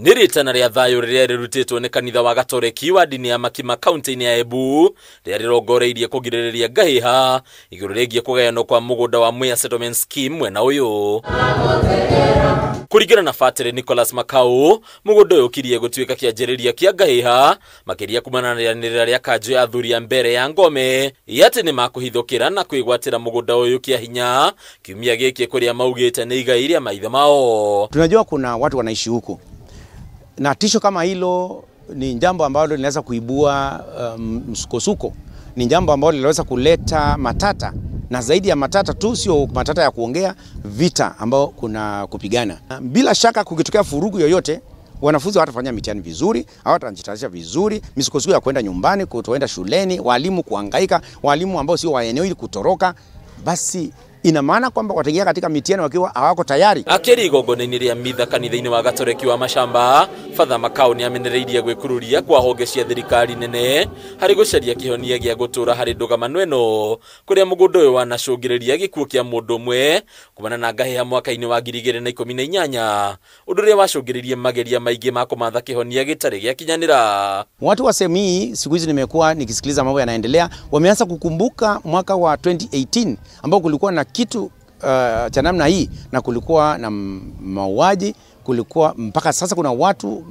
Nĩ rĩtana rĩa thayũ rĩrĩa rĩrutĩtwo nĩ kanitha wa Gatoreki wa ndini ya Makima kaunti-inĩ ya Embu rĩrĩa rĩrongoreirie kũgirĩrĩria ngahĩha igũrũ rĩgiĩ kũgayanwo kwa mũgũnda wa Mwea Settlement Scheme mwena ũyũ. Kũringana na Batĩrĩ Nicholas Makau, mũgũnda ũyũ ũkirie gũtuĩka kĩanjĩrĩria kĩa ngahĩha makĩria kumana na rĩanĩrĩra rĩa kanjũ ya athuri a mbere ya ngome ya atĩ nĩ makũhithũkĩra na kwĩgwatĩra mũgũnda ũyũ kĩa hinya kiumia gĩkĩ kũrĩa maugĩte nĩ igai rĩa maithe mao. Tunajua kuna watu wanaishi huku na tisho kama hilo ni jambo ambalo linaweza kuibua msukosuko, ni jambo ambalo linaweza kuleta matata, na zaidi ya matata tu, sio matata ya kuongea, vita ambao kuna kupigana. Bila shaka kukitokea furugu yoyote, wanafunzi hawatafanya mitihani vizuri, hawatajitayarisha vizuri, misukosuko ya kwenda nyumbani, kutoenda shuleni, walimu kuhangaika, walimu ambao sio wa eneo hili kutoroka, basi ina maana kwamba wataingia katika mitihani wakiwa hawako tayari. Akĩri igongona-inĩ rĩa mitha kanitha-inĩ wa Gatoreki wa Mashamba, Father Makau nĩ amenereirie gwĩkururia kwa honge cia thirikari nene harĩ gũcaria kĩhonia gĩa gũtũra harĩ ndũgamano ĩno kũrĩa mũgũnda ũyũ wanacũngĩrĩria gĩkuũ kĩa mũndũ ũmwe kumana na ngahĩha mwaka-inĩ wa 2018, ũndũ ũrĩa wacũngĩrĩirie mageria maingĩ ma kũmatha kĩhonia gĩtarĩ gĩakinyanĩra. Watu wa sehemu hii siku hizi nimekuwa nikisikiliza mambo yanaendelea, wameanza kukumbuka mwaka wa 2018 ambao kulikuwa na kitu cha namna hii, na kulikuwa na mauaji, kulikuwa mpaka sasa kuna watu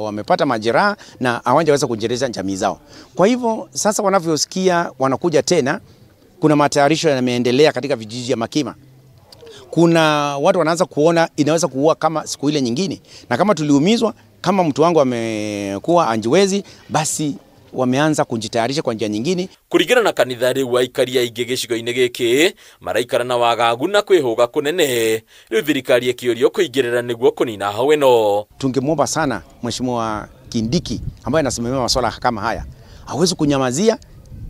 wamepata majeraha na hawajaweza kujiendeleza jamii zao. Kwa hivyo sasa wanavyosikia wanakuja tena, kuna matayarisho yameendelea katika vijiji ya Makima. Kuna watu wanaanza kuona inaweza kuua kama siku ile nyingine, na kama tuliumizwa, kama mtu wangu amekuwa anjiwezi, basi wameanza kujitayarisha kwa njia nyingine. Kuringana na kanitha riu aikari aingĩ gĩcigo-inĩ gĩkĩ maraikara na wagagu na kwĩhũga kũnene, rĩu thirikari ĩkĩũrio kũingĩrĩra nĩguo kũnina hau ĩno. Tungemwomba sana Mheshimiwa Kindiki ambaye anasimamia masuala kama haya hawezi kunyamazia,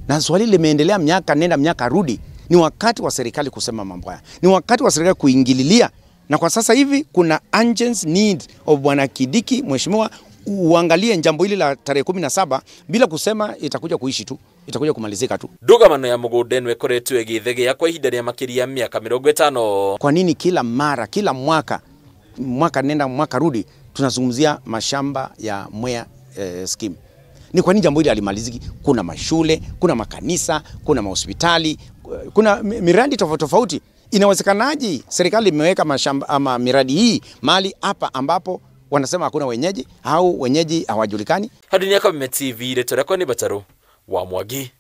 na swali limeendelea miaka nenda miaka rudi. Ni wakati wa serikali kusema mambo haya, ni wakati wa serikali kuingililia, na kwa sasa hivi kuna urgent need of Bwana Kindiki, mheshimiwa, uangalie jambo hili la tarehe 17 bila kusema itakuja kuishi tu, itakuja kumalizika tu. Ndũgamano ya mũgũnda ĩno ĩkoretwo ĩgĩthegea kwa ihinda rĩa makĩria miaka 50. Kwa nini kila mara, kila mwaka, mwaka nenda mwaka rudi tunazungumzia mashamba ya Mwea scheme? Ni kwa nini jambo hili halimaliziki? Kuna mashule, kuna makanisa, kuna mahospitali, kuna miradi tofauti tofauti. Inawezekanaje serikali imeweka mashamba ama miradi hii mahali hapa ambapo wanasema hakuna wenyeji au wenyeji hawajulikani? Hadi ni Kameme TV, rĩtwa rĩakwa nĩ Bataru wa Mwangi.